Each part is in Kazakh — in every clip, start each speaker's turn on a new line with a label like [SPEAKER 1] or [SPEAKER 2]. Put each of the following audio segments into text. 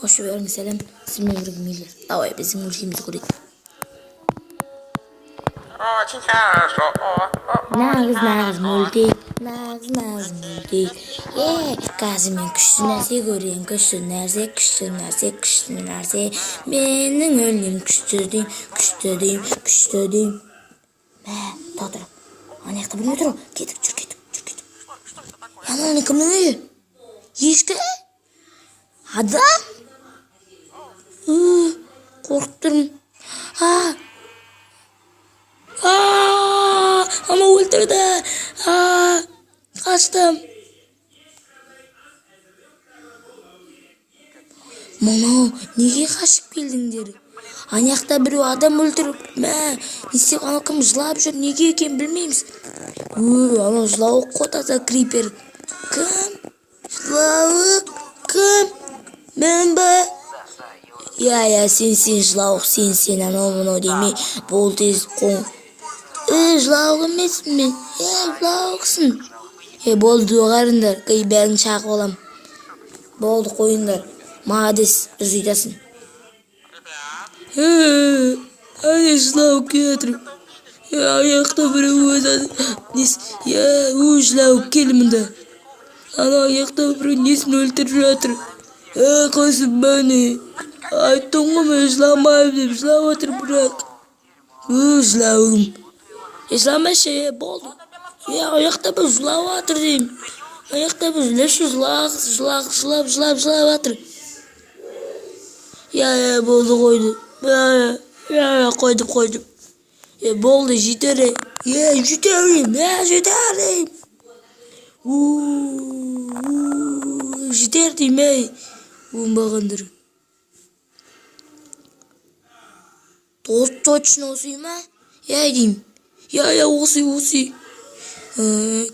[SPEAKER 1] Осы бәріңе сәлем, сізбен бірге Миллер. Давай біздің мультфильмді көрейік.
[SPEAKER 2] Очень хорошо.
[SPEAKER 1] Нағыз нағыз мультик, нағыз нағыз мультик. Е, қазір мен күшті нәрсе көрейін, күшті нәрсе, күшті нәрсе, күшті нәрсе. Менің өлім күшті деймін, күшті деймін, күшті деймін. Мә, тұра тұр. Ана жақта біреу тұр. Кеттік, жүр, кеттік, жүр, кеттік. Анау кімнің үйі? Ешкі? Адам? Қорқып тұрмын. Анау өлтірді. Қаштым. Мынау неге қашып келдіңдер? Ана жақта біреу адам өлтіріп, мә, не істеп, анау кім жылап жүр, неге екенін білмейміз. Анау жылауық қой, таза крипер. Кім? Жылауық? Кім? Мен бе? Иә, иә, сен, сен жылауық, сен, сен, анау мынау демей, бол тез қоң. Жылауық емеспін мен. Жылауықсың. Болды, доғарыңдар, кей бәрін шағып алам. Болды, қойыңдар. Молодец, дұрыс айтасың. Әне жылауық келе. Аяқта біреу өтеді. Жылауық, кел мында. Ана аяқта біреу несін өлтіріп жатыр. Қосым, міне. Айттым ғой мен жыламаймын деп, жылап отыр бірақ. Жылауым. Жыламашы, болды. Аяқта бір жылап жатыр деймін. Аяқта бір жылашы, жылақ, жылақ, жылап, жылап, жылап жатыр. Иә, болды, қойды. Иә, қойдым, қойдым. Болды, жетер. Жетер деймін, жетер деймін. Жетер деймін, ей. Оңбағандар. Точно осы үй ма? Иә деймін. Иә, осы үй, осы үй.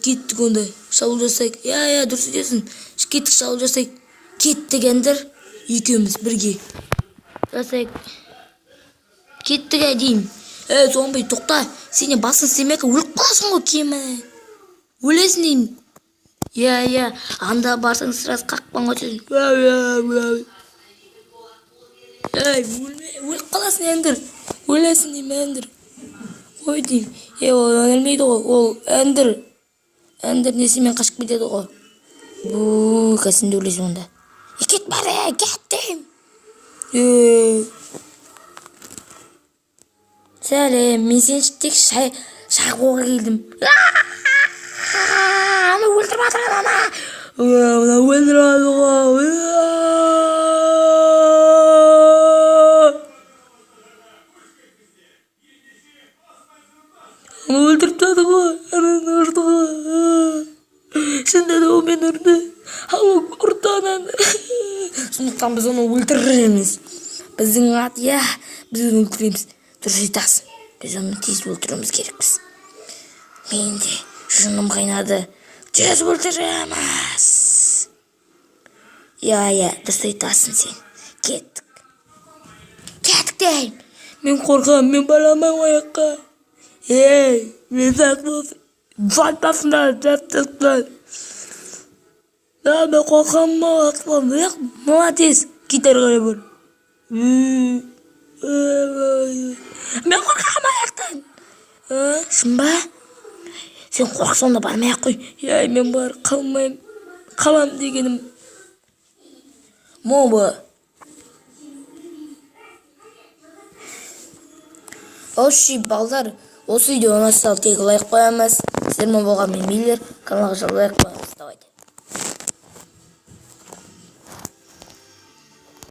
[SPEAKER 1] Кеттік онда, шабуыл жасайық. Иә, иә, дұрыс айтасың. Кеттік, шабуыл жасайық. Кеттік, ендір. Екеуміз бірге. Жасайық. Кеттік, ә, деймін. Зомби, тоқта. Сен басың істемей өліп қаласың ғой, кемі. Өлесің деймін. Иә, иә, анда барсаң сразу қақпанға түсесің. Ей, өлме, өліп қаласың ендір. Өлесің деймін, ендір. Қой деймін. Ол өлмейді ғой, ол ендір. Ендір несімен қашып кетеді ғой. Бұ, қазір сен де өлесің онда. Кет бері, кет деймін. Сәлем, мен сені тек шағуға келдім. Ана өлтіріп жатыр ана. Мына өлтіріп жатыр ғой. Ана өлтіріп тастады ғой. Ананы ұрды ғой. Шынында да ол мені ұрды. Ал ұрды ананы. Сондықтан біз оны өлтіреміз. Біздің ат, иә, біз оны өлтіреміз. Дұрыс айтасың. Біз оны тез өлтіруіміз керекпіз. Мен де жыным қайнады. Тез өлтіреміз. Иә, иә, дұрыс айтасың сен. Кеттік. Кеттік деймін. Мен қорқамын, мен бара алмаймын аяққа. Ей, мен сақтасыңдар, сақтасыңдар. Да, мен қорқамын, қорқамын. Молодец, кет әрі қарай бар. Мен қорқамын аяқтан. Шын ба? Сен қорықсаң да бармай ақ қой. Ей, мен бар, қалмаймын. Қалам дегенім. Моба. Осы балдар, осы видео ұнаса тек лайк қоямыз. Сіздермен болған мен Миллер, каналға лайк қоямыз.